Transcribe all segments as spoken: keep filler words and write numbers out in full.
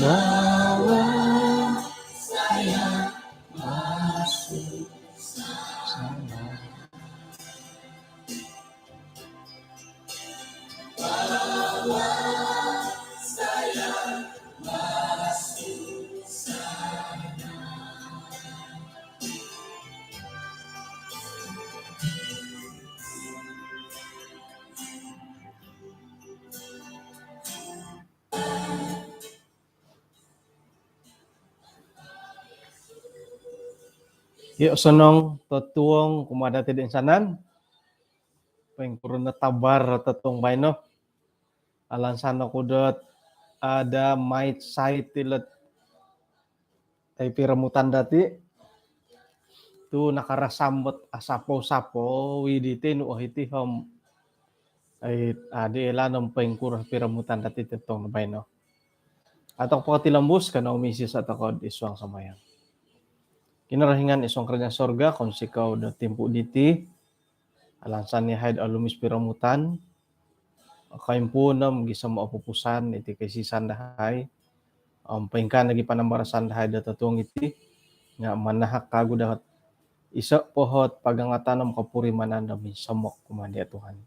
Bawa saya masuk sana. Iyo, osonong totuong kumaa dati toinsanan. Poingkuro no tabar totuong baino? Alansan oku dot ada mait sait ilot ai piromutan dati tu nakarasam dot asapou-sapou i diti nu oh iti om ai adi ela nom poingkuro piromutan dati totuong baino. Atau potilombus kano misi sa tokou id suang sambayang. Kinorohingan id suang kerajaan sorga, kounsikou do timpu diti, alansan yahai do olumis piromutan, koimpuun om gisom opupusan iti kaisisan dahai. Om poingkaa nogi panambarasan dahai do totuong iti nga manahak kagu dot iso pohot pagangatan om kopurimanan do minsomok kumaa dia Tuhan.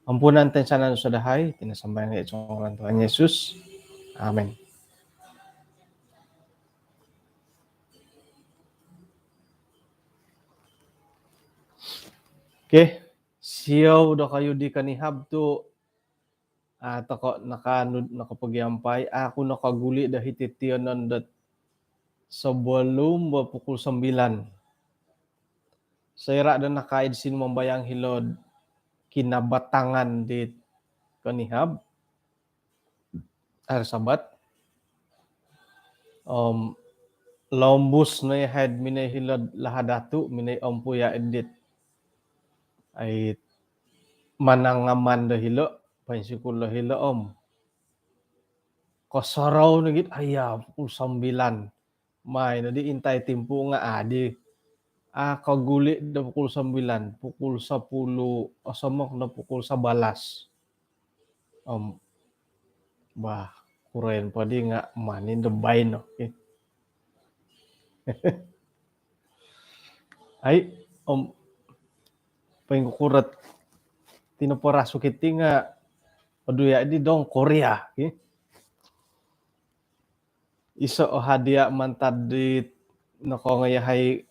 Ampunan toinsanan dosa dahai, iti no sambayang id suang ngaran Tuhan Yesus. Amin. Okey, siou dokoyu di konihab tu, ah, tokou nakaanu, nakapagiampai, aku nakaguli do hiti tiyonon dot sebelum bo pukul sembilan. Soira do nakaid sinumambayang hilo'd Kinabatangan di konihab, hari Sabat. Om lombus no yahai do minoi hilo'd Lahad Datu, minoi ompuya dit ai manangaman do hilo, poinsikul do hilo om kosorou nogi, aya, pukul sembilan. Mai nodi intai timpu nga adi. Ah, kaguli do pukul sembilan, pukul sepuluh, osomok no pukul sebelas. Om, bah, kuroyon po di nga mani do baino, eh. Ai, om, poingkukuro ot tinoporasuk iti nga, aduh ya, di dong Korea, eh. Iso o hadiah mantad di nokoongoi yahai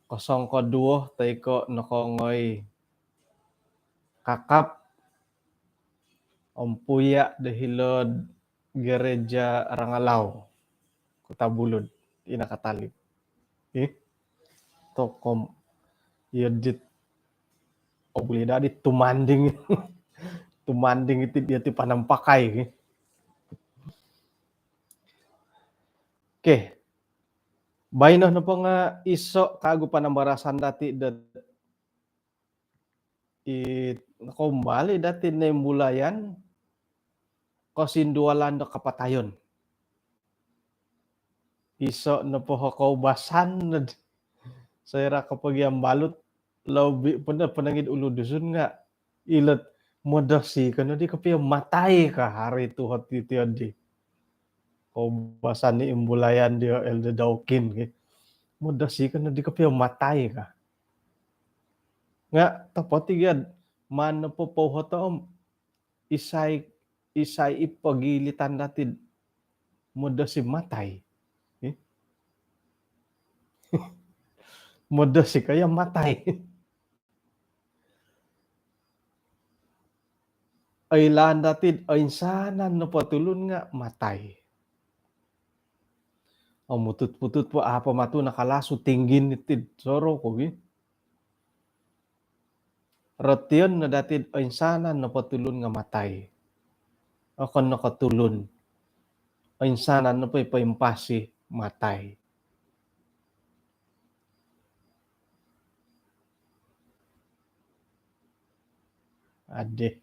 kosong ko duo, toi ko nokoongoi kakap, ompuya do hilo'd gereja Rangalau, Kota Belud, i nakatalib. Eh, tokou om, iyo dit, oh, buli daa dit tumanding. Tumanding iti dia ti panampakai, eh. Okey. Baino nopo nga iso kagu panambarasan dati dot i koumbal i dati noimbulayan kosindualan do kapatayon. Iso nopo o koubasan nod soira kapagiambalut, lobi po no ponong id Ulu Dusun nga ilot, modosi ko no di kopio matai ka hari tu hot iti odi. Koubasan ni imbulayan dia Elder Daukin ki. Modosi ko no di kopio matai ka. Nga topot i gia, maan nopo pouhoto om isai, isai i pogilitan dati do modosi matai. Eh? Modosi ko ya matai. Oilaan dati'd oinsanan nopo tulun nga matai. Omutut-putut po, apo matu nakalasu tinggin iti'd soro ko gi. Rotion no dati'd oinsanan nopo tulun nga matai. Okon no ko tulun. Oinsanan nopo i poimpasi matai. Adih.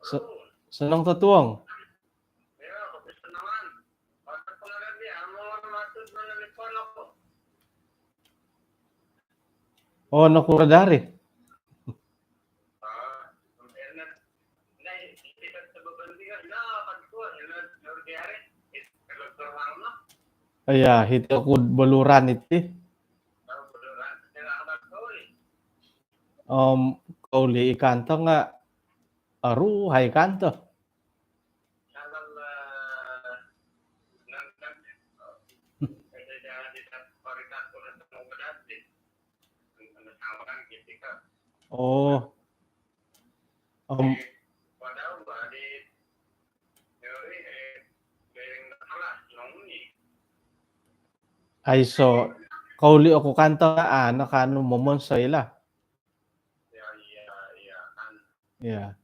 Se-, senang totuong. Oh, nokuro dari? Iya, hiti oku Beluran iti. Om, kouli i kanto nga, aru hai kanto. Oh. Om. Aiso, kouli oku kanto nga, ah, nakaanu momonsoi lah. Ya.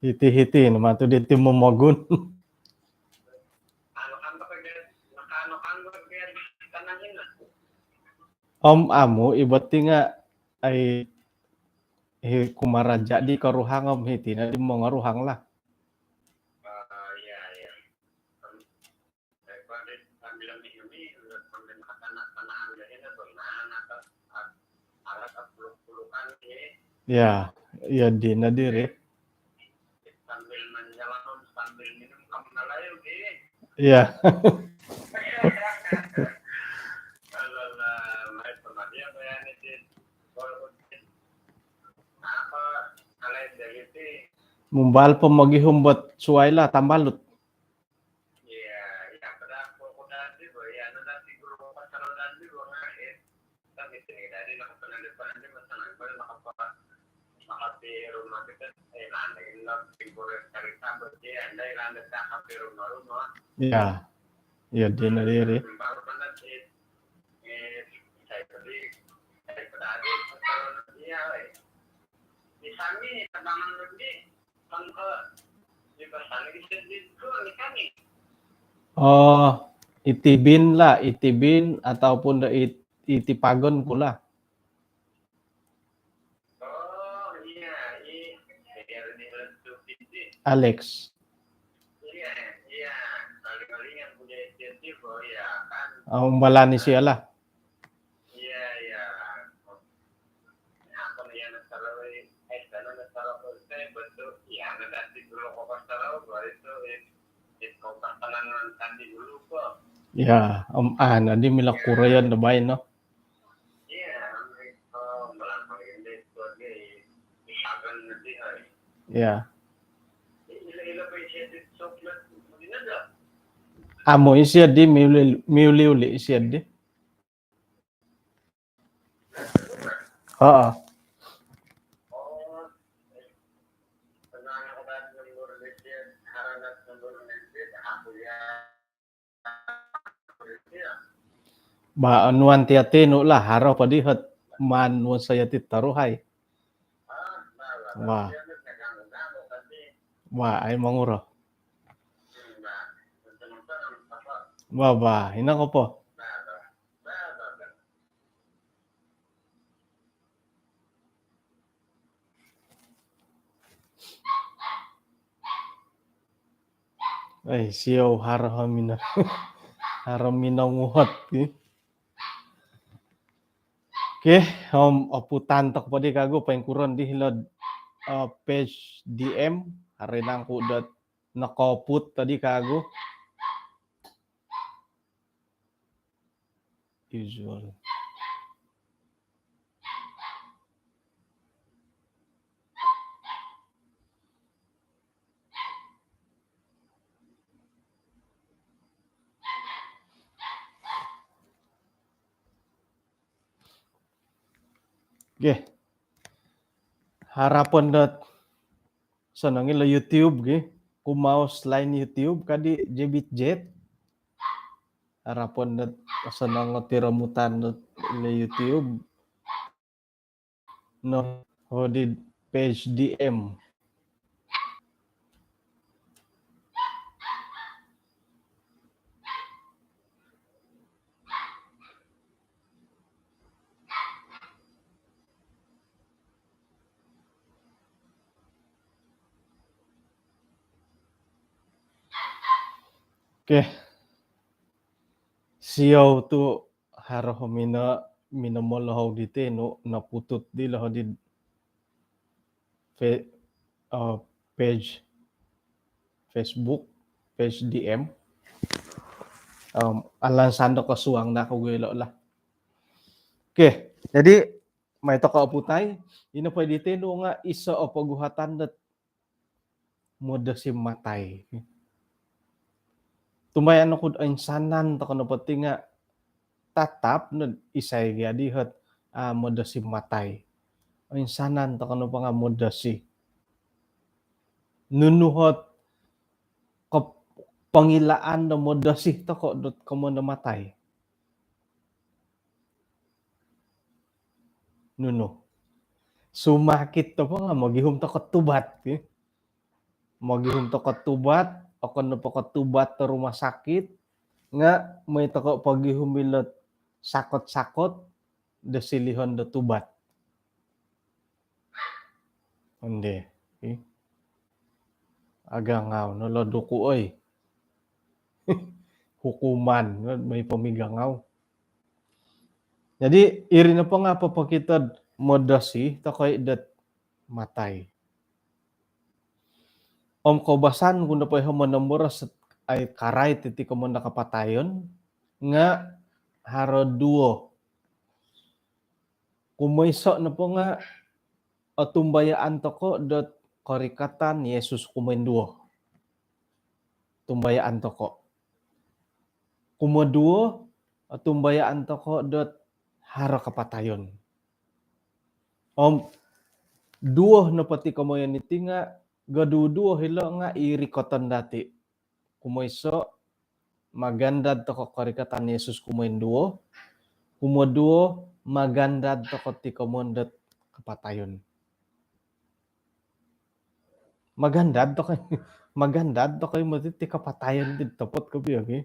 Hiti-hiti no matu diti momogun. Om amu ibati nga ai, hi kumaraja di koruhang om hiti no di mongoruhang lah. Ya, ya di nadiri. Ya. Mumbal po mogihum buat suai lah tambalut. Ya, ya di nadiri. Oh, iti bin lah, iti bin ataupun do it-, iti pagon ku lah. Alex. Ah, umbalan ni siya lah. Ya, om, ah, nadi milo kurayan do baino. Ya. Amu isi di miuli-, miuli-uli isi di. Oo. Ba, onuan ti ati nu lah, haro po di hot maan wonsoi ati toruhai. Wah. Wah, ai monguro. Wah, wah, ina ko po. Eh, siou haro mino-, haro minonguhot, eh. Okey, om, oputan toko po di kagu poingkuro di hilo'd, eh, page D M, haro nangku dot nokoput tadi kagu. usual. Okey. Harapon dot sonong ilo YouTube gi. Kumao selain YouTube kadi Jebit Jet. Harapon dot sonong ot piromutan dot ilo YouTube. No, hodi page D M. Okey. Siou tu haro mino, minomolohou diti nu, noputut di loho di fe-, eh, page Facebook, page D M. Em, alansan do kosuang daa ko gilo lah. Okey, jadi mai toko oputai, ino po diti nu nga iso o poguhatan dot modosi matai. Tumbayaan oku do oinsanan toko nopo ti nga tatap no isai gia di hot, ah, modosi matai. Oinsanan toko nopo nga modosi. Nunu hot kop-, pongilaan do modosi toko dot komoyon do matai? Nunu? Sumakit nopo nga mogihum toko tubat, ki. Mogihum toko tubat, okon nopo ko tubat do rumah sakit, nga moi toko pogihum ilo sakot-sakot do silihon do tubat. Ondi, ih. Agangau no lo duku, oi. Hukuman, moi pomigangau. Jadi, iri nopo nga popokito do modosi toko i dot matai. Om koubasan ku nopo iho monomboros ai karai titi komoyon do kapatayon, nga haro duo. Kumoiso nopo nga otumbayaan toko dot korikatan Yesus kumoinduo. Tumbayaan toko. Kumoduo, otumbayaan toko dot haro kapatayon. Om duo nopo ti komoyon iti nga goduduo hilo nga i rikoton dati. Kumoiso, magandad toko korikatan Yesus kumoinduo. Kumoduo, magandad toko ti komoyon dot kapatayon. Magandad toko, magandad toko i moti ti kapatayon ti topot kopio, ki.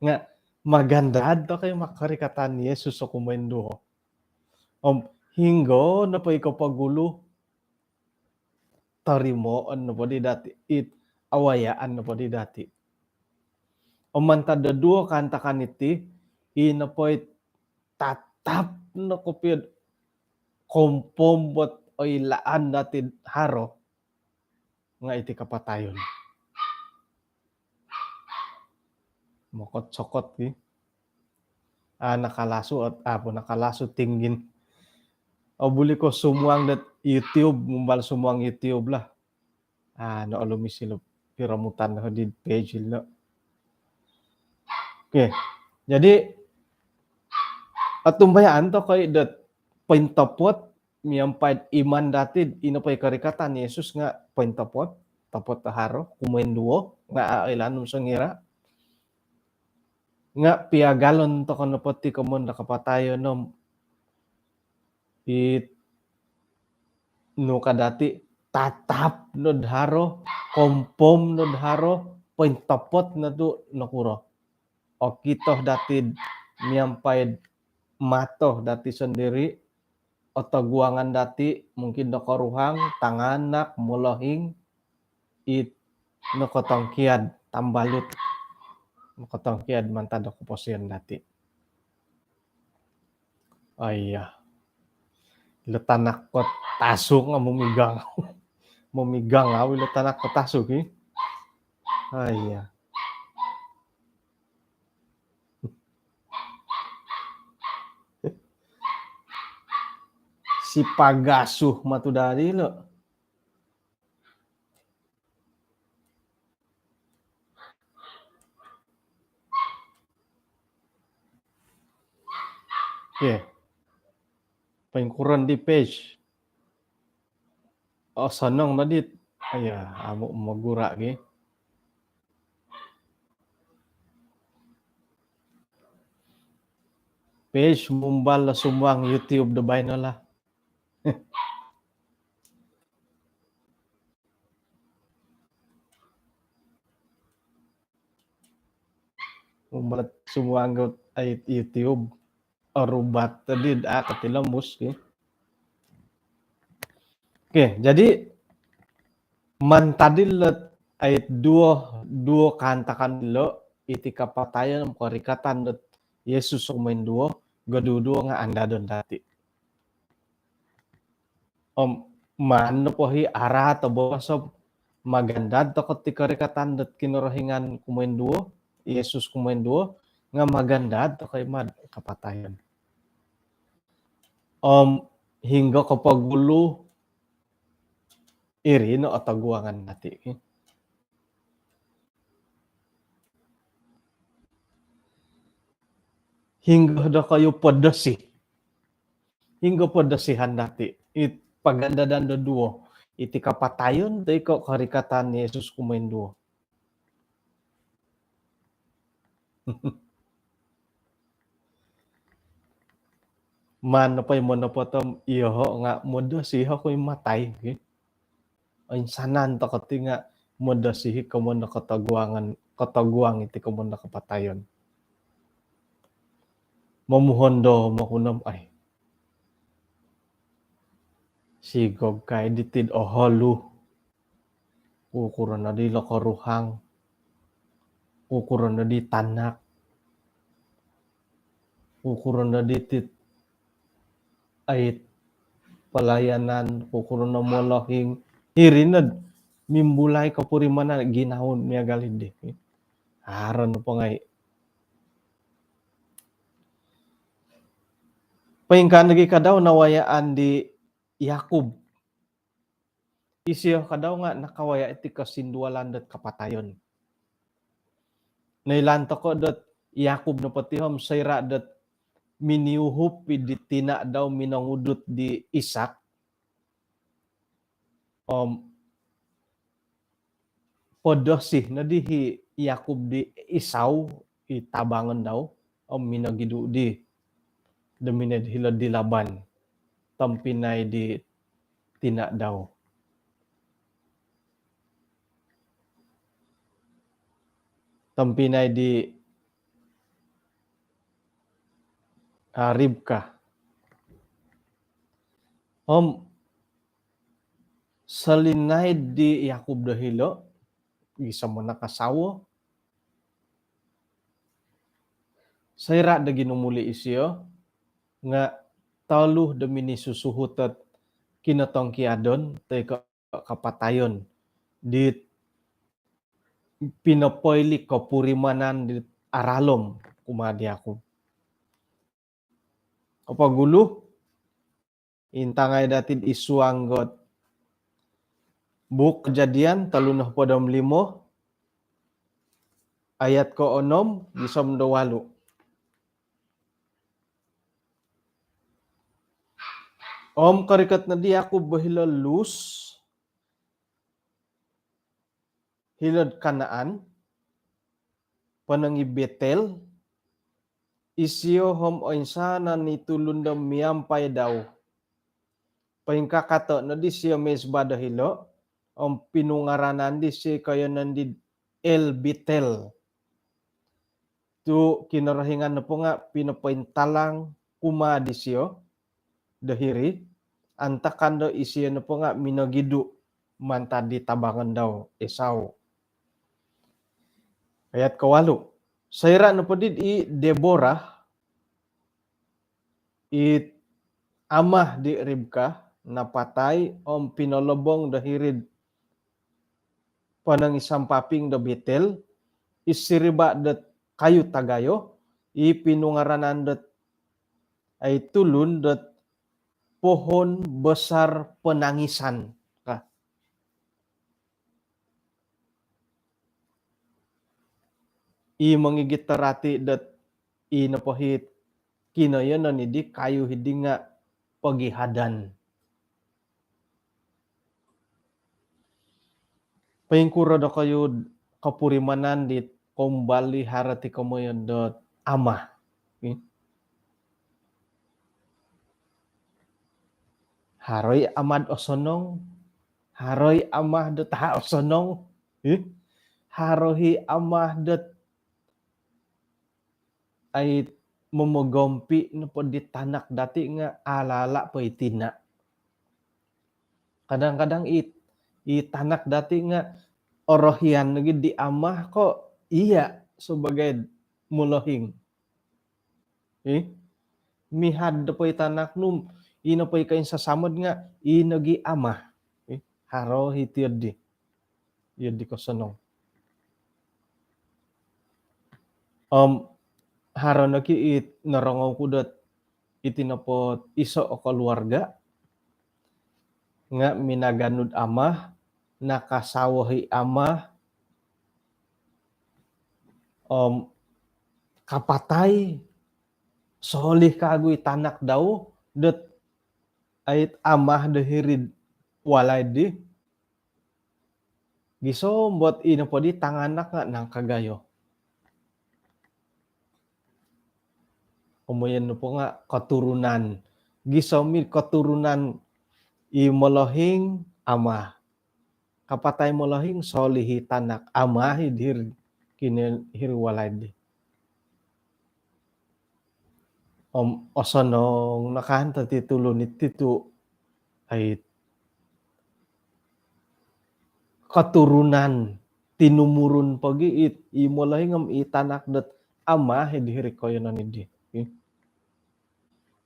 Nga magandad toko i ma korikatan Yesus kumoinduo. Om hinggo nopo i kopogulu, torimoon nopo di dati, it awayaan nopo di dati. Om mantad do duo kaantakan iti, i nopo it tatap no kopio kompom bot oilaan dati haro, nga iti kapatayon. Mokot-sokot, ki. Ah, nakalasu, ot-, ah, po nakalasu tinggin. Oh, buli ko sumuang dot YouTube, mumbal sumuang YouTube lah. Ah, no olumis ilo piromutan do di page ilo. Okey. Jadi, otumbayaan toko i dot pointopot miampai iman dati, i nopo i korikatan Yesus nga pointopot, topot do haro, kumoinduo, nga a ilaan om songira. Nga piagalon toko nopo ti komoyon do kapatayon om it nu ka dati tatap no do haro, kompom no do haro, pointopot no tu nokuro. Okito dati miampai mato dati sondiri, otoguangan dati mungkin do koruhang, tanganak, molohing, it nokotongkiad, tambalut. Nokotongkiad mantad do koposion dati. Aiya. Ilo tanak ko tasuk nga momigangau. Momigangau ilo tanak ko tasuk, eh. Aiya. Sipagasuh matu dari lo. Okey. Poingkuro di page? Oh, sonong tadi. Aya, amu mogura gi. Page mumbal lah sumuang YouTube do baino lah. Mumbal sumuang got ai YouTube. Orubat tadi daa katilombus ki. Okey, jadi mantad dilo ayat duo, duo kaantakan dilo, iti kapatayon om korikatan dot Yesus kumoinduo, goduduo nga andadon dati. Om maan nopo i araat o boros om magandad toko ti korikatan dot Kinorohingan kumoinduo, Yesus kumoinduo, nga magandad toko i mad kapatayon. Om hinggo kopogulu iri no o toguangan dati. Hinggo dokoyu podosi. Hinggo podosihan dati. It pagandadan do duo. Iti kapatayon toi ko korikatan Yesus kumoinduo. Maan nopo i monopot om iyoho nga modosi iyoho ko i matai, ki. Oinsanan toko ti nga modosi i komoyon do kotoguangan, kotoguang iti komoyon do kapatayon. Momuhondo mokunom ai. Sigog kai diti'd oholu. Ukuron no di lo koruhang. Ukuron no di tanak. Ukuron no di tit ait palayanan, ukuron no molohing. Hiri nod mimbulai kopurimanan ginawo miagal di. Haro no po ngai. Poingkaa nogi kadau nawayaan di Yakub. Isio kadau nga nakawaya iti kosindualan dot kapatayon. Noilaan toko dot Yakub nopo ti om soira dot miniuhup i di tina dau minongudut di Isak. Om podosi nodi i Yakub di Esau i tabangon dau om minogidu di do minongoi hilo di Laban tompinai di tina dau. Tompinai di ah, Ribka. Om solinaid di Yakub do hilo, gisom nakasawo. Soira do ginumuli isio, nga tolu do minisusuhut ot kinotongkiadon, toi ko kapatayon, dit pinopoili kopurimanan dit aralom kumaa di Yakub. Kopogulu, intangai dati id suang dot buuk Kejadian tolu nohopod om limo, ayat koonom gisom do walu. Om korikot nodi Yakub bo hilo Lus, hilo'd Kanaan, ponong id Betel, isio om oinsanan i tulun do miampai dau. Poingkakato nodi sio mizbah do hilo, om pinungaranan disio i koiyonon di El Betel. Tu Kinorohingan nopo nga pinopointalang kumaa disio do hiri, antakan do isio nopo nga minogidu mantad di tabangon dau Esau. Ayat kowalu. Soira nopo di i Deborah, i ama di Ribka, napatai om pinolobong do hiri'd ponong id sampaping do Betel, id siriba dot kayu tagayo, i pinungaranan dot ai tulun dot pohon besar penangisan. Ka. I mongigit torati dot i nopo hiti kinoyonon di kayu hidi nga pogihadan. Poingkuro dokoyu kopurimanan di kombali haro ti komoyon dot amah? Hmm? Haro i amah dot osonong, haro i amah dot aa osonong. Hmm? Haro i amah dot ai momogompi nopo di tanak dati nga ala-ala po i tina. Kadang-kadang i, i tanak dati nga orohian lagi di amah ko iya sebagai molohing. Eh? Mihad do po i tanak nu, ino po i koinsasamod nga ino gi amah. Eh? Haro hiti di. Iyo di kosonong. Om, haro nogi it norongou ku dot iti nopo iso o keluarga nga minaganu do amah, nakasawo i amah, om, kapatai, solih kagu i tanak dau dot ait amah do hiri walai di, gisom dot ino po di tanganak nga nangkagayo. Komoyon nopo nga keturunan. Gisom i keturunan i molohing amah. Kapatai molohing solih i tanak, amah i di hiri kine hiri walai di. Om osonong no kan tati tulun iti tu ai keturunan tinumurun pogi it, i molohing om i tanak dot amah i di hiri koyonon i di.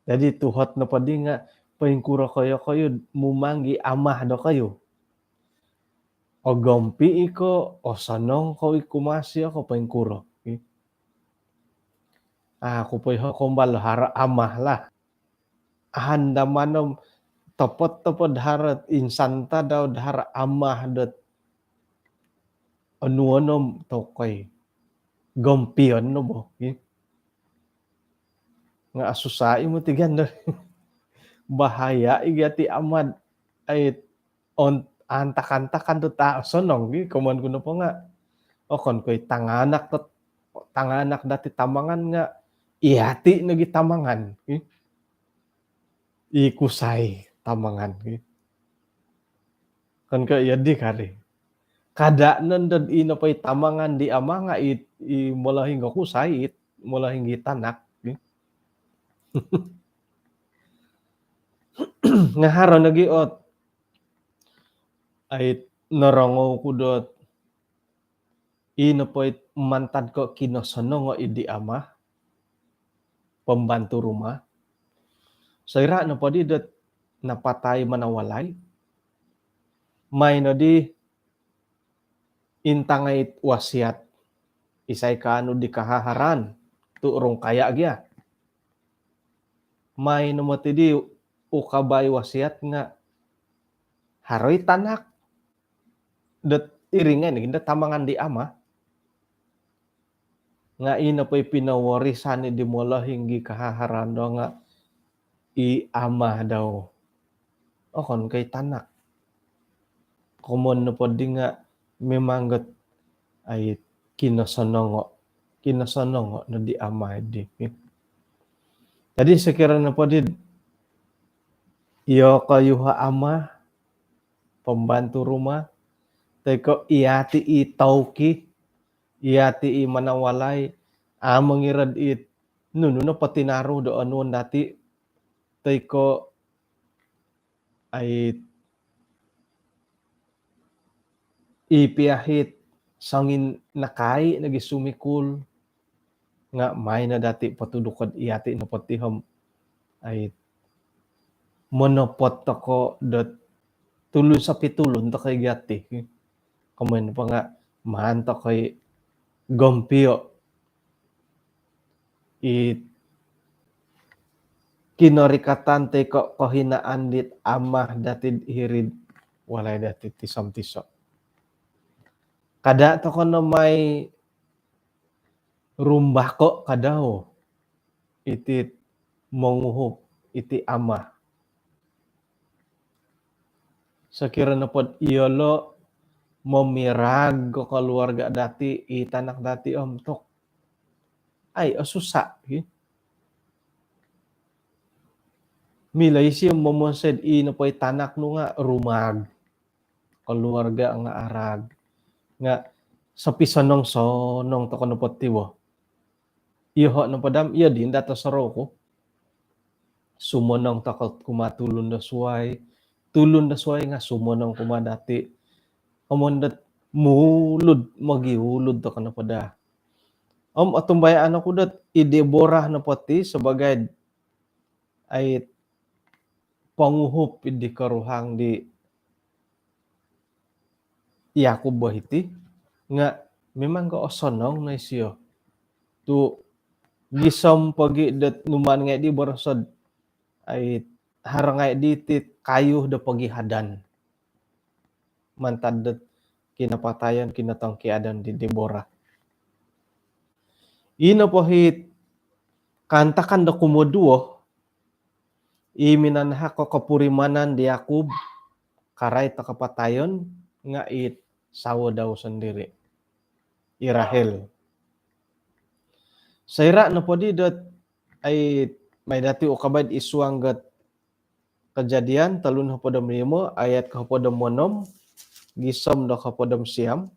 Jadi tuhot nopo di nga poingkuro koyo-koyo mumang gi amah dokoyu. Ogompi i ko, osonong ko i kumasio ko poingkuro. Aku po iho kombal haro amah lah. Ahandaman om topot-topot haro insan tadau haro amah dot onuon om tokoi. Gompion no bo. Nga susah i mutigan do. Bahaya i gati amah dot ai on antakan-takan tu aa osonong gi komoyon ku nopo nga. Okon ko i tanganak dot, tanganak dati tamangan nga iyati nogi tamangan. I kusai tamangan. Kan ka iya di kari. Kada nondo ino po i tamangan di amah nga i, i molohing ko kusai, i molohing i tanak. Nga haro nogi ot ai norongou ku dot ino po it mantad ko kinosonongo i di amah, pembantu rumah. Soira nopo di dot napatai manawalai, mai no di intangai wasiat. Isai kaanu di kahaharan tu urung kaya gia. Mai no moti di ukabai wasiat nga haro i tanak dot iringan i do tamangan di amah. Nga ino po i pinoworisan i di molohing i kahaharan do nga i amah dau. Okon ko i tanak. Komoyon nopo di nga memang got ai kinosonongo. Kinosonongo no di amah di. Jadi sekiranya nopo di iyokoyu ha amah, pembantu rumah, toi ko iyati i tauki, iyati i manawalai, a mongirad i nunu nopo tinaru do onuon dati, toi ko ai i piahit songin nakai nogi sumikul, nga mai no dati potuduk ko iyati nopo ti om ai monopot toko dot tulun sopi tulun toko i gati. Komoyon po nga maan toko i gompio i kinorikatan toi ko' kohinaan dit amah dati'd hiri'd walai dati' tiso-tiso'. Kada' toko' no mai rumbako' kadau iti monguhup iti amah. Sokiro nopod iyolo' momirag ko koluarga' dati', i tanak dati' om tok. Ai, osusa', ki. Milo isio momonsoi'd i nopo i tanak nu nga' rumag. Koluarga' nga' arag. Nga' sopisonong-sonong toko' nopo ti bo. Iyoho' nopo dam, iyo di nda' tosorou ku. Sumonong toko' kumaa tulun do suwai. Tulun do suwai nga' sumonong kumaa dati'. Om ondo't muulud, mogiulud toko' nopo daa. Om otumbayaan oku dot i Deborah nopo ti sabagai ai ponguhup di koruhang di Yakub bo hiti, nga' mimang ko osonong no isio. Tu' gisom pogi dot numaan ngai' di boroso'd ai haro ngai' di ti kayu do pogihadan mantad dot kinapatayon, kinotongkiadan di Deborah. Ino po hit kaantakan do kumoduo, i minanahak ko kopurimanan di Yakub, karait do kapatayon, nga' it sawo dau sondiri', i Rahel. Soira' nopo di dot ai mai dati' ukabai'd isuang dot Kejadian tolu nohopod om limo ayat kohopod om onom gisom do kohopod om siam.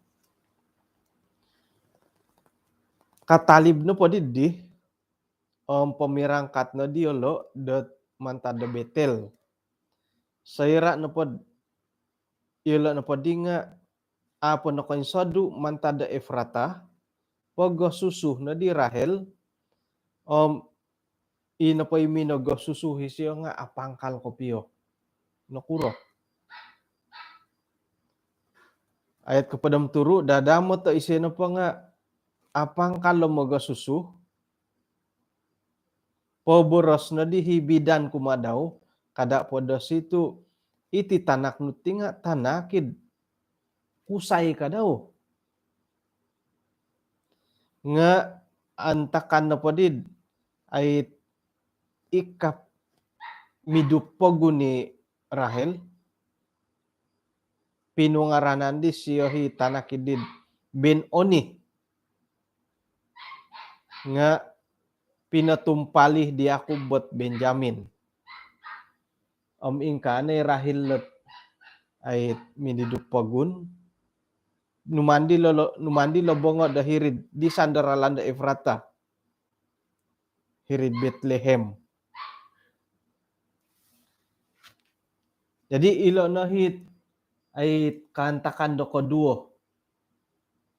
Katalib nopo diddi om pomirangkat no diyolo' dot mantad do Betel. Soira' nopod iyolo' nopoddi nga' a' po nokoinsodu' mantad do Efrata, pogosusu noddi Rahel, om i nopo i minogosusu isiyo nga' apangkal kopio. Nokuro? Ayat kohopod om turu', dadamot do isiyo nopo nga' apangkal o mogosusu, poboros noddi hi bidan kumaa dau, kada' po do situ', iti tanak nu ti nga' tanak id kusai kadau. Nga' antakan nopo di ai ikap midu pogun i Rahel, pinungaranan disiyo hi tanak iddi'd Ben-oni. Nga' pinotumpalih di Yakub bo'd Benjamin. Om ingkaa no i Rahel lo't ai minidu pogun. Numaan dilo, numaan dilo bongo' do hiri'd disan do ralan do Efrata, hiri'd Betlehem. Jadi ilo' no hit ai kaantakan do koduo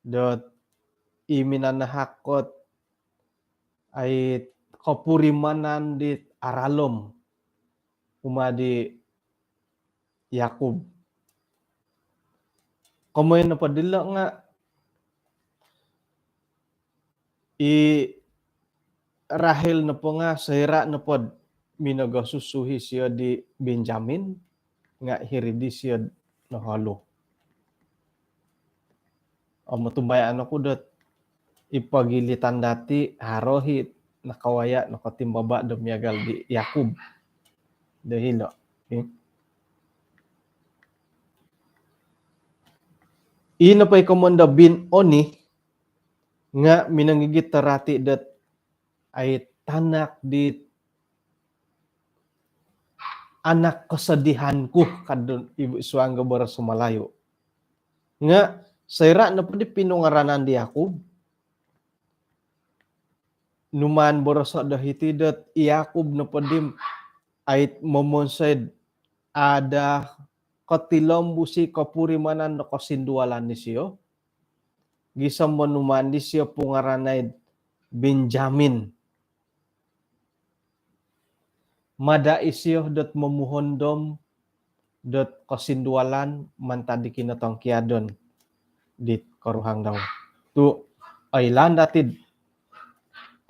dot i minanahak ko't ai kopurimanan dit aralom kumaa di Yakub. Komoyon nopo dilo' nga' i Rahel nopo nga' soira' nopod minogosusu hi siyo di Benjamin nga' hiri'd disiyo'd noholu. Om otumbayaan oku dot i pogilitan dati' haro hi nakawaya' nokotimbaba' do miagal di Yakub do hilo'. Okey. I nopo i komoyon do Ben-oni nga' minongigit do rati' dot ai tanak di anak kesedihanku, kad ibu suang do boros Malayu. Nga' soira' nopo di pinungaranan di Yakub, numaan boroso' do hiti dot i Yakub nopo di ai momonsoi'd ada kotilombus i kopurimanan do kosindualan disiyo, gisom do numaan disiyo pungaranai'd Benjamin. Mada' isiyo dot momuhondom dot kosindualan mantad di kinotongkiadon dit koruhang dau. Tu' oilaan dati'd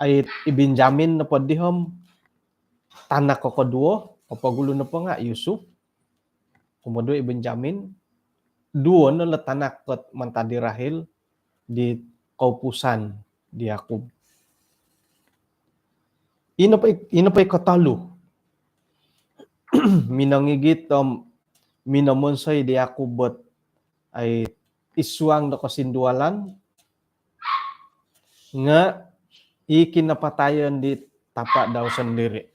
ai i Benjamin nopo di om tanak ko koduo, kopogulu nopo nga Yusuf, kumoduo i Benjamin, duo no lo tanak ko mantad di Rahil di koupusan di Yakub. Ino po i, ino po i kotolu. Minongigit om minomonsoi di Yakub dot ai isuang do kosindualan nga i kinapatayon di tapa dau sondiri.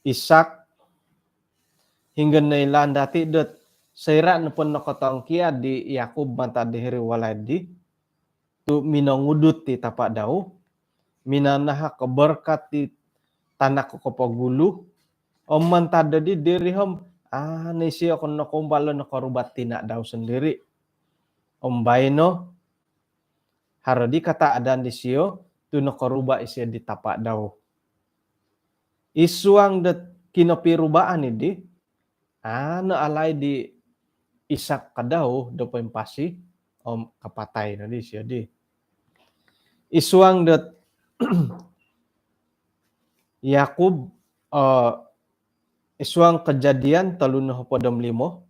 Isak, hinggo noilaan dati dot soira nopo nokotongkiad di Yakub mantad di hiri walai di tu minongudut di tapa dau, minanahak o berkat di tanak ko kopogulu, om mantad di diri om, ah, ni sio kon nokombalo nokorubat tina dau sondiri. Om baino, haro di kataadan disio, tu nokoruba isio di tapa dau. Isuang dot kinopirubaan idi, ano alai di Isak kadau do poimpasi, om kapatai no di sio di. Isuang dot Yakub, eh, isuang Kejadian tolu nohopod om limo,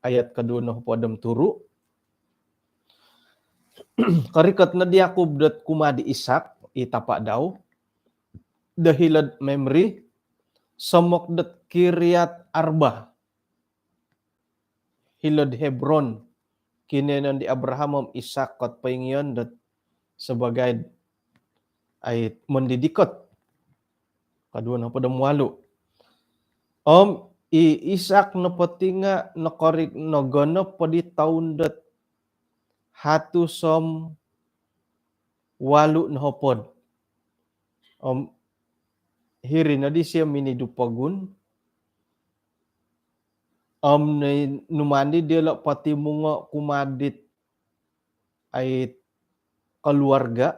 ayat koduo nohopod om turu. Korikot no di Yakub dot kumaa di Isak, i tapa dau, do hilo'd Memri, somok dot Kiriat Arba, hilo'd Hebron, kinoiyonon di Abraham om Isak kot poingiyon dot sebagai ai mondidikot. Koduo nohopod om walu. Om i Isak nopo ti nga nokorik nogonop po di toun dot hatus om walu nohopod. Om hiri no disio minidu pogun. Om ni numandi diolo potimungo kumaa dit ai keluarga.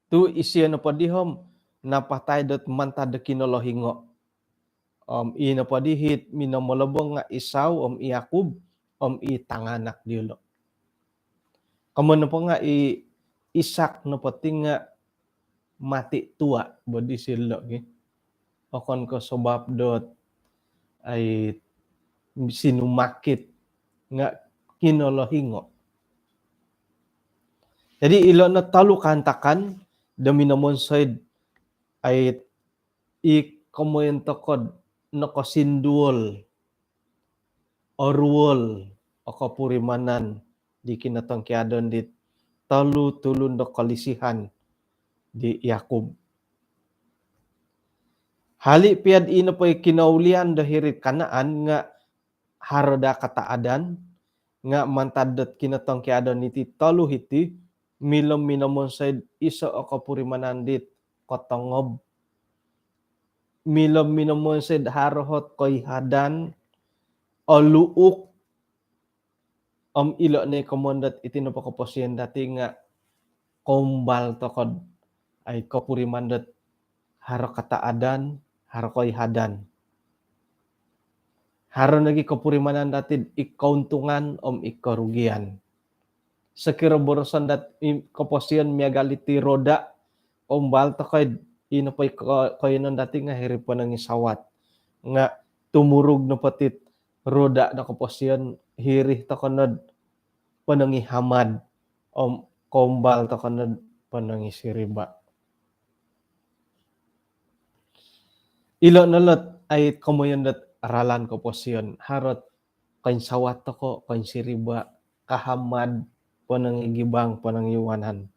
Tu isio nopo di om napatai dot mantad do kinolohingo. Om i nopo di hit minomolobong nga Isau om i Yakub om i tanganak diolo. Komoyon nopo nga i Isak nopo ti nga mati tua bo disilo gi. Okon ko sebab dot ai sinumakit nga kinolohingo. Jadi ilo no tolu kaantakan do minomonsoi'd ai i komoyon toko'd nokosinduol, oruol o kopurimanan di kinotongkiadon di tolu tulun do kolisihan di Yakub. Hali pia'd i nopo i kinoulian do hiri'd Kanaan nga haro daa kataadan, nga mantad dot kinotongkiadon iti tolu hiti, milo minomonsoi'd iso o kopurimanan dit kotongob. Milo minomonsoi'd haro ot koihadan, oluuk, om ilo no i komoyon dot iti nopo koposion dati nga koumbal toko'd ai kopuriman dot haro kataadan, haro koihadan. Haro nogi kopurimanan dati'd i kountungan om i korugian. Sokiro boroson dot i koposion miagal iti roda, koumbal toko'd i nopo i ko-, koiyonon dati nga hiri ponongisawat. Nga tumurug nopo tit roda do koposion, hiri toko nod ponongihamad om koumbal toko nod ponongisiriba. Ilo no lot ai komoyon dot ralan koposion, haro ot koinsawat toko, koinsiriba, kahamad, ponongigibang, ponongiwanan.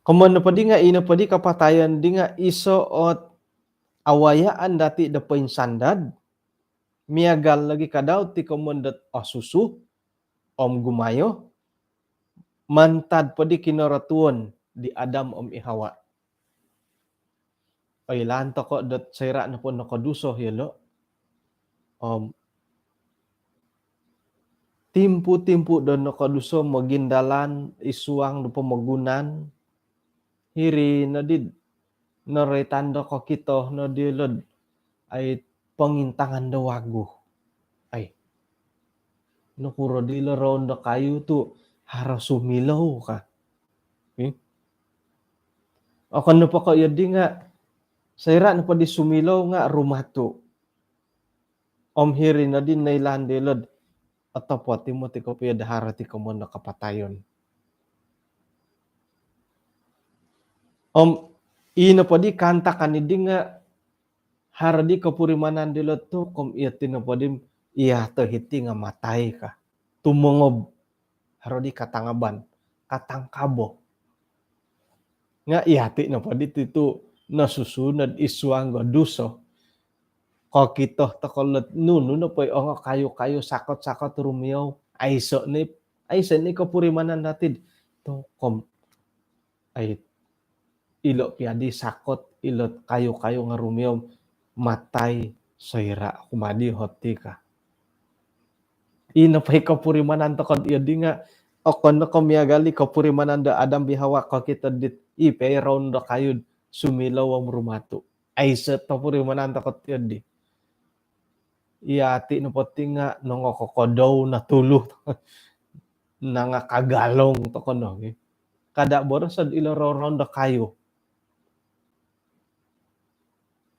Komoyon nopo di nga, i nopo di kapatayon di nga iso ot awayaan dati do poinsandad, miagal nogi kadau ti komoyon dot osusu om gumayo, mantad po di kinorotuon di Adam om i Hawa. Oilaan toko dot soira nopo nokoduso yolo om timpu-timpu do nokoduso mogindalan id suang do pomogunan, hiri nodi noroitan do kokito nodi yolo dot ai pongintangan do wagu. Ai, nokuro di lo roun do kayu tu haro sumilou ka. Hmm? Okon nopo ko' iyo di nga' soira' nopo di sumilou nga' rumatu'. Om hiri nodi noilaan dilo'd otopot i moti kopio do haro ti komoyon do kapatayon. Om ii nopo di kaantakan i di nga' haro di kopurimanan dilo' tu' kom iyo ti nopo di iya to hiti nga' matai ka. Tumongob, haro di katangaban, katangkabo. Nga' iya ti nopo di ti tu' nosusunod id suang do duso. Kokito toko' lot nunu nopo i ongo kayu-kayu sakot-sakot rumiou. Aiso' ni, aiso' ni kopurimanan dati'd tu' kom ai ilo' pia di sakot, ilo' kayu-kayu nga' rumiou matai soira' oku madi hoti ka. Ii nopo i kopurimanan toko'd iyo di nga' okon no ko' miagal i kopurimanan do Adam bi Hawa kokito dit i pia i roun do kayu'd sumilou om rumatu'. Aiso' topurimanan toko'd iyo di. Iya ti nopo ti nga' nongokokodou no tulu. Nangakagalong toko' no gi. Kada' boroso'd ilo roun do kayu.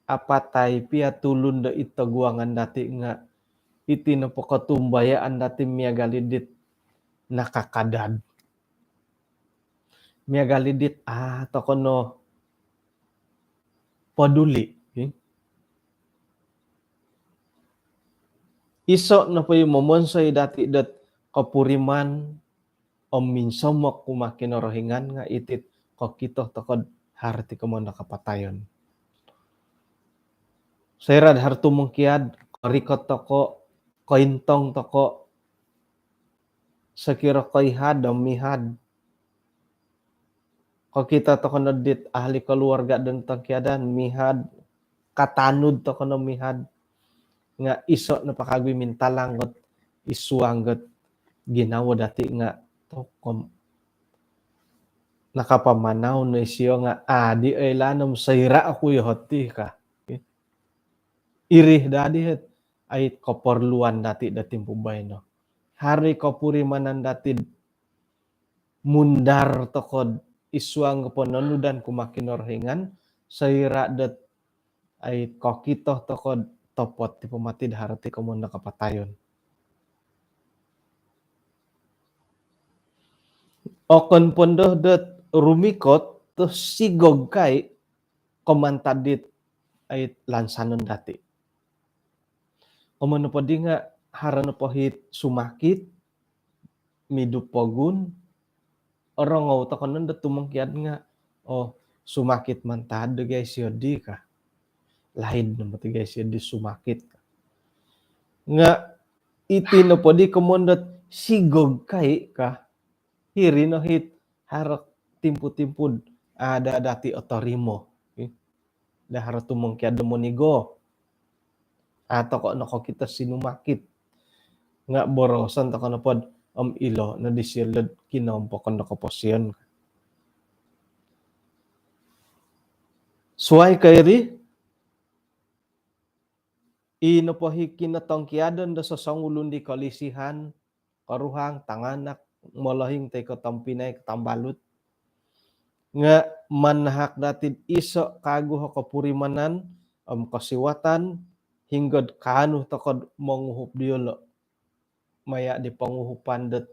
Apatai pia tulun do id toguangan dati' nga' iti nopo kotumbayaan dati' miagal i dit nakakadad. Miagal i dit a' toko' no poduli. Iso' nopo i momonsoi dati' dot kopuriman om minsomok kumaa Kinorohingan nga' iti't kokito toko'd haro ti komoyon do kapatayon. Soira'd haro tumongkiad, korikot toko', kointong toko', sokiro koihad om mihad. Kokito toko' no dit ahli keluarga do notongkiadan mihad, katanud toko' no mihad. Nga' iso' nopo kagu i mintalang ot id suang ot ginawo dati' nga' tu' kom nakapamanau no isio nga' a' di oilaan om soira' oku iyo hoti ka. Iri dadi hot ai koporluan dati' do timpu baino. Haro i kopurimanan dati'd mundar toko'd id suang do pononudan kumaa Kinorohingan, soira' dot ai kokito toko'd topot ti po mati'd haro ti komoyon do kapatayon. Okon pondo dot rumikot tu' sigog kai ko' mantad dit ai lansanon dati'. Komoyon nopo di nga' haro nopo hit sumakit, midu pogun, orongou toko' nondo tumongkiad nga', oh, sumakit mantad do gai sio di ka. Laid no moti gai sio di sumakit ka. Nga' iti nopo di komoyon dot sigog kai ka. Hiri no hit haro timpu-timpu'd a' daa dati' otorimo. Da haro tumongkiad do monigo. A' toko' nokokito sinumakit. Nga' boroson toko' nopod om ilo' nodi sio lo'd kinompokon do koposion. Suwai ko' iri, i nopo hi kinotongkiadan do sosongulun di kolisihan, koruhang, tanganak, molohing toi ko' tompinai ko' tambalut, nga' manahak dati'd iso' kagu o kopurimanan om kosiwatan hinggo'd kaanu toko'd monguhup diyolo' maya' di ponguhupan dot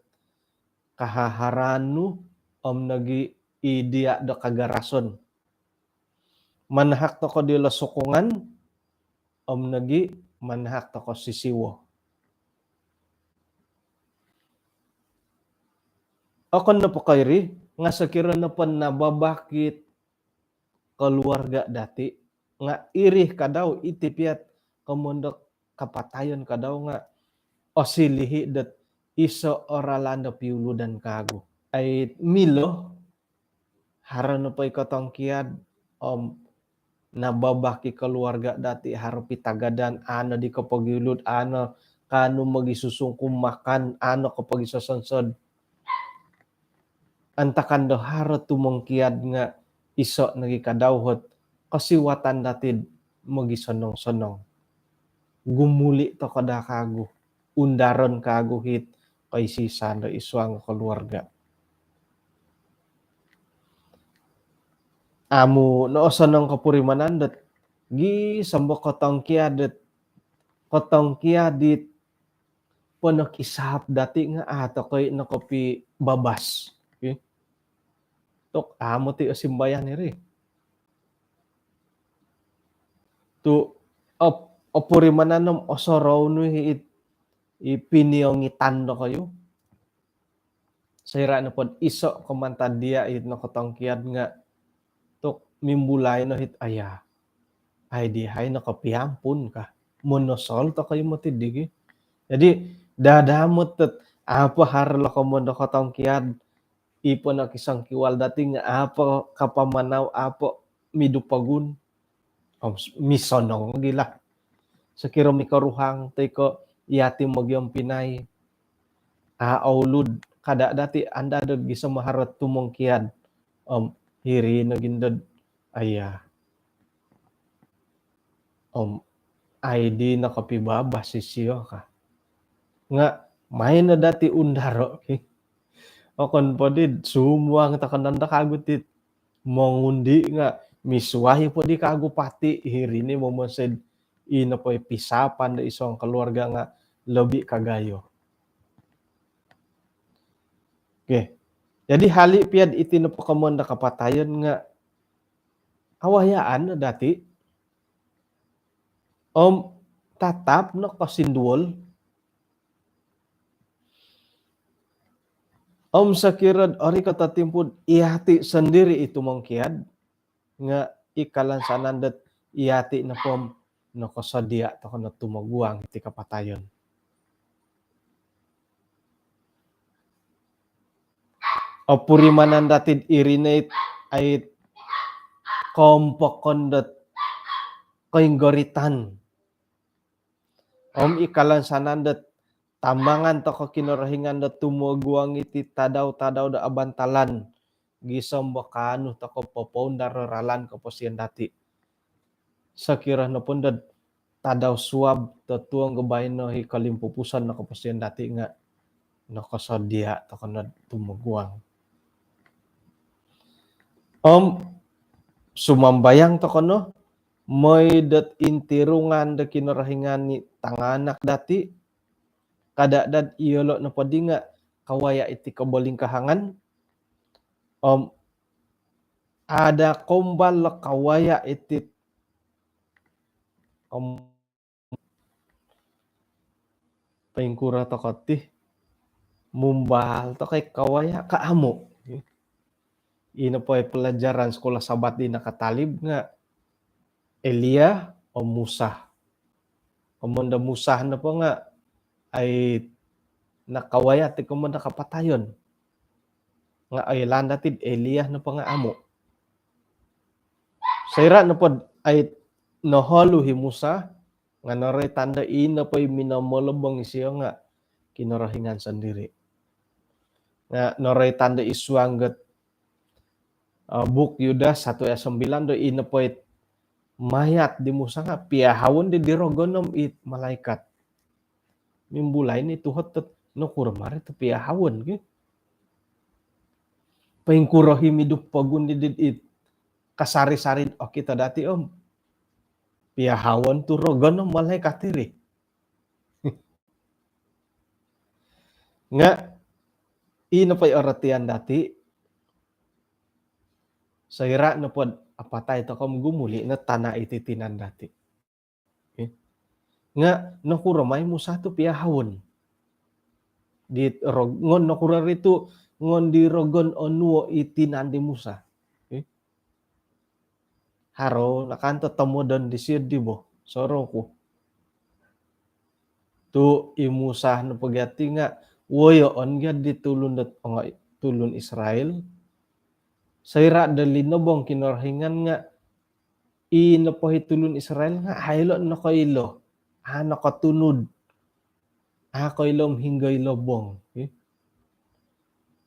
kahaharaan nu om nogi' i diya' do kagarason. Manahak toko' diyolo' sokongan om nogi' manahak toko' sisiwo. Okon nopo ko' iri, nga' sokiro nopo nababakit koluarga' dati', nga' iri kadau iti piya't komoyon do kapatayon kadau nga' osilihi' dot iso' o ralan do piuludan kagu. Ai milo, haro nopo i kotongkiad om nababak i koluarga' dati', haro pitagadan, a' no di kopogiulud, a' no kaanu mogisusungkum makan, a' no kopogisosonsod. Antakan do haro tumongkiad nga' iso' nogi' kadau hot kosiwatan dati'd mogisonong-sonong. Gumuli' toko' daa kagu, undaron kagu hit koisi-isaan do id suang koluarga'. amu no osonong kopurimanan dot gisom bo kotongkiad dot, kotongkiad dit ponokisap dati nga a tokoi nokopibabas. Okay. Tok amu ti osimbayan iri. Tu op-, opurimanan om osorou nu i, i piniongitan dokoyu. Soira nopo dot iso ko mantad dia it nokotongkiad nga tok mimbulai no it aya. Ai di hai nokopiampun ka. Monosol tokoyu moti digi. Jadi dadamot dot apo haro lokomon do kotongkiad i ponokisongkiwal dati nga apo kapamanau apo midu pogun. Om s-, misonong gila. Sokiro mikoruhang toi ko yati mogiompinai. A oulud kada dati anda dot gisom haro tumongkiad. Om hiri no gindod aya. Om ai di nokopibabas isio ka. Nga main no dati undaro ki. Okon po di sumuang takanan da kagu ti mongundi nga misuai po di kagu pati hiri ni momonsoi ino po i pisapan do isong keluarga nga lobi kagayo. Okay. Jadi hali piad iti nopo komon da kapatayon nga awayaan no dati om tatap no kosinduol. Om sokiro ori koto timpu iyati sondiri itu mongkiad nga ikalansanan dot iyati nopo nokosodia toko no tumoguang iti kapatayon. Opurimanan dati iri no it ait kompokon dot koinggoritan. Om ikalansanan dot tamangan toko Kinorohingan dot tumoguang iti tadau-tadau do abantalan gisom bo kaanu toko popoundar ralan koposion dati. Sokiro nopo dot tadau suab totuong go baino i kolimpupuson no koposion dati nga nokosodia toko no tumoguang. Om sumambayang toko no moi dot intirungan do Kinorohingan i tanganak dati, kada dot iyolo nopo di nga kawaya iti kobolingkahangan. Om ada kombal lo kawaya iti om poingkuro toko ti mumbal toko i kawaya ka amu. Ino po i pelajaran sekolah Sabat di nakatalib nga Elia om Musa. Komon do Musa nopo nga ai nakawaya ti komon do kapatayon. Nga ai landa ti Elia nopo nga amu. Soira nopo ai noholu i Musa nga noroitan do ino po i minomolobong isio nga Kinorohingan sondiri. Nga noroitan do isuang got uh, buk Yudas satu ayat sembilan do ino po it mayat di Musa nga piahawon di di rogon om it malaikat. Mimbulai ni tuhot tot nokuro mari tu piahawon ki. Poingkuro i midu pogun di dit kasari-sari okito dati om piahawon tu rogon om malaikat iri. Nga ino po i orotian dati soira nopo apatai toko om gumuli no tana iti tinan dati. Okay. Nga nokuro mai Musa tu piahawon di rog-, ngon nokuro ri tu ngon di rogon onuo i tinan di Musa. Okay. Haro nakanto tomodon disio di bo soroku. Tu i Musa nopo gia ti nga woyoon gia di tulun dot ongo tulun Israel. Soira do linobong Kinorohingan nga i nopo i tulun Israel nga a ilo nokoilo, a nokotunud, a koilo om hinggo i lobong. Okay.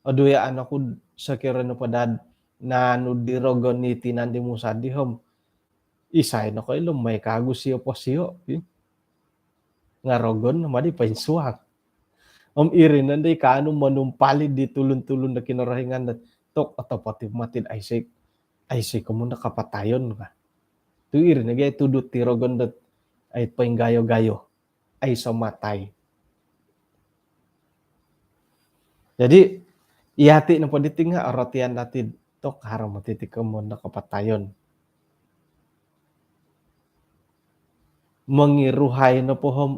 Odu ya anaku sokiro nopo dot naanu di rogon i tinan di Musa di om isai nokoilo mai kagu sio po sio. Okay. Nga rogon madi poinsuang. Om iri nondo i kaanu monumpali di tulun-tulun do Kinorohingan dot tok otopot i mati dot Isaac. aiso i komoyon do kapatayon ka. Tu iri nogi ai tudu ti rogon dot ai poinggayo-gayo, aiso matai. Jadi, iyati nopo diti nga orotian dati tu haro moti ti komoyon do kapatayon. Mongiruhai nopo om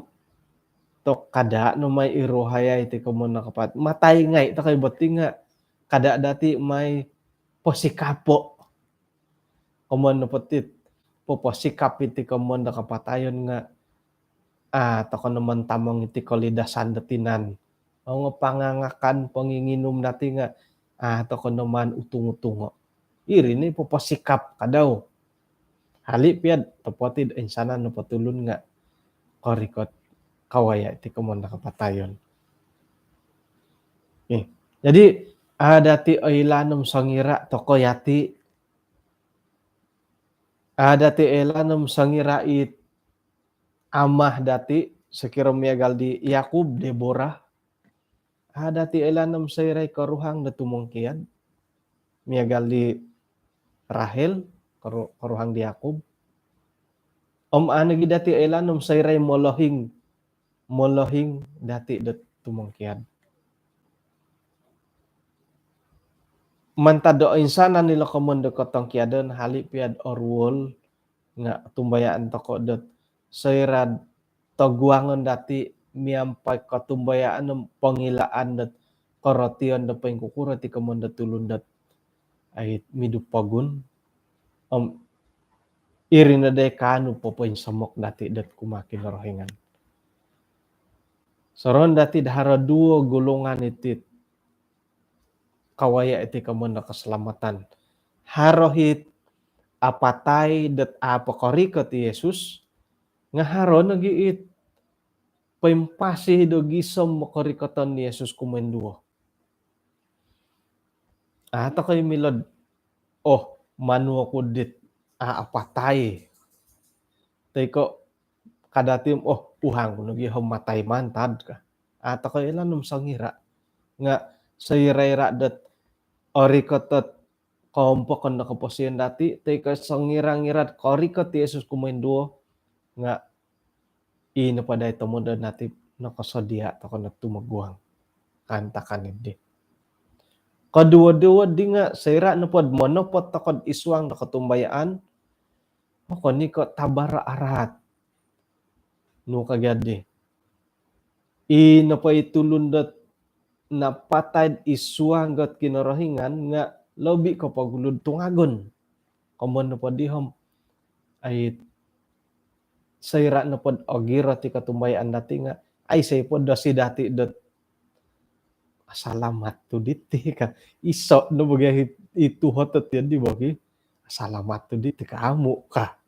tu kada no mai iruhai ai ti komoyon do kapat-, matai ngai tu kai boti nga kada dati mai posikapo. Komoyon nopo ti poposikap iti komoyon do kapatayon nga, ah, tokou no mantamong iti kolidasan do tinan. Ongo pangangakan, ponginginum dati nga, ah, tokou no maan utung-utungo. Iri ni poposikap kadau. Hali pia do topot id insanan nopo tulun nga korikot kawaya iti komoyon do kapatayon. Okey. Jadi, ada ti oilaan om songira tokou yati, ada ti oilaan om songira it amah dati, sokiro miagal di Yakub, Deborah. Ada ti oilaan om soira i koruhang do tumongkiad, miagal di Rahel, koru-, koruhang di Yakub. Om ada nogi dati oilaan om soira i molohing, molohing dati do tumongkiad. Mantad do insanan ilo komoyon do kotongkiadan, hali pia do oruol nga tumbayaan tokou dot soira do toguangon dati miampai kotumbayaan om pongilaan dot korotion do poingkukuro ti komoyon do tulun dot ai midu pogun. Om iri no dai kaanu popoinsomok dati dot kumaa Kinorohingan. Sorohon dati do haro duo golongan iti kawaya iti komoyon do keselamatan. Haro it apatai dot au pokorikot i Yesus, nga haro nogi it poimpasi do gisom korikoton Yesus kumoinduo. Ah, tokou milo do, oh, manu oku dit, ah, apatai. Toi ko kada ti om, oh, uhang ku nogi om matai mantad ka. Ah, tokou oilaan om songira. Nga soira-ira dot orikot ot koompokon do koposion dati, toi ko songira-ngira dot korikot i Yesus kumoinduo, nga i nopo dai tomod dati nokosodia tokou no tumoguang kaantakan dii. Koduo-duo dii nga soira nopo do monopot tokou id suang do kotumbayaan, okon i ko tabar araat. Nu ka gia dii. I nopo i tulun dot napatai id suang dot Kinorohingan nga lobi ko pogulu do tungagon. Komoyon nopo dii om, ai, soira nopo do ogirot i kotumbayaan dati nga, aiso po dosi dati dot asalamat tu diti ka. Iso no bo gia i tuhot dot iri dii bo gia. Asalamat tu diti ka amu ka.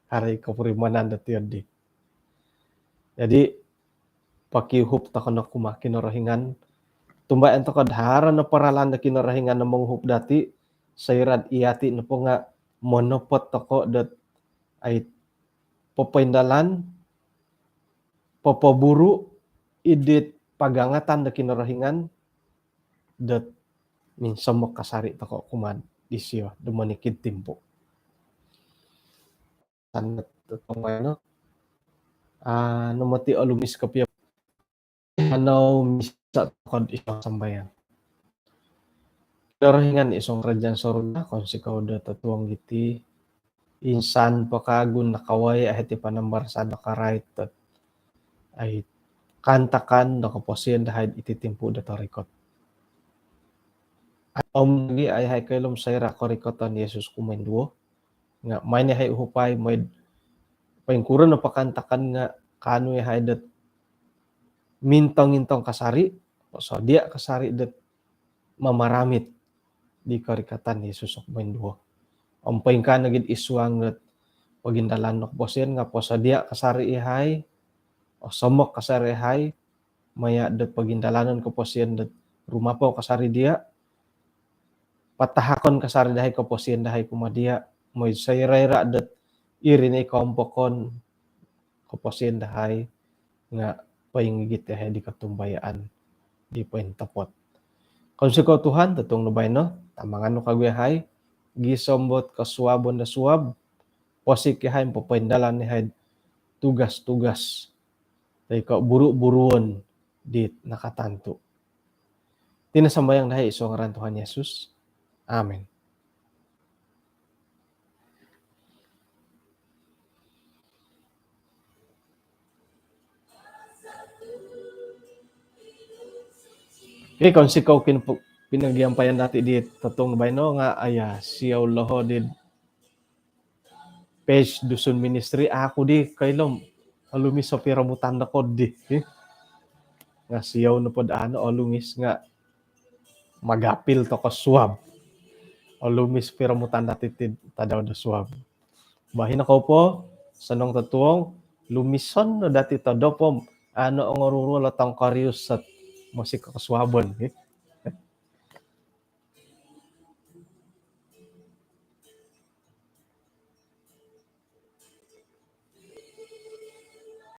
Haro i kopurimanan dot iri dii. Jadi, pokiuhup tokou no kumaa Kinorohingan. Tumbayaan tokou do haro no ralan do Kinorohingan do monguhup dati, soira do iyati nopo nga monopot tokou dot ai popoindalan, popoburu id it pagangatan do Kinorohingan dot minsomok kasari tokou kumaa disio do monikid timpu. Sangat tokou no. Ah, nu moti olumis kopio. Kanou misa tokou id suang sambayang. Kinorohingan id suang kerajaan sorga, kounsikou do totuong diti, insan po kagu nakawaya yahai ti panambarasan do karait dot ai kaantakan do koposion dahai iti timpu do torikot. Om nogi ai yahai koilo om soira korikoton Yesus kumoinduo, nga maai no yahai uhupai, mooi do poingkuro nopo kaantakan nga kaanu yahai dot mintong-intong kasari, posodia kasari dot mamaramit di korikoton Yesus kumoinduo. Om poingkaa nogi id suang dot pogindalanon koposion nga posodia kasari yahai, osomok kasari yahai, maya dot pogindalanon koposion dot rumapou kasari dia, patahakon kasari dahai koposion dahai kumaa dia, mooi soira-ira dot iri no i koompokon koposion dahai nga poingigit yahai di kotumbayaan di pointopot. Kounsikou Tuhan, totuong no baino, tamangan no kagu yahai, gisom dot kosuabon do suab, posik iyahai om popoindalan iyahai tugas-tugas toi ko buru-buruon dit nakatantu. Iti no sambayang dahai id suang ngaran Tuhan Yesus. Amin. Okey, kounsikou kin pinogiampayan dati di totuong baino nga aya siou loho di page Dusun Ministry. Aku di koilo om olumis o piromutan dokoyu di. Nga siou nopo do anu olumis nga magapil toko suab. Olumis piromutan dati ti tadau do suab. Baino kou po, osonong totuong, lumison no dati todop om anu ongoruruol o tongkorius sot mosik kosuabon.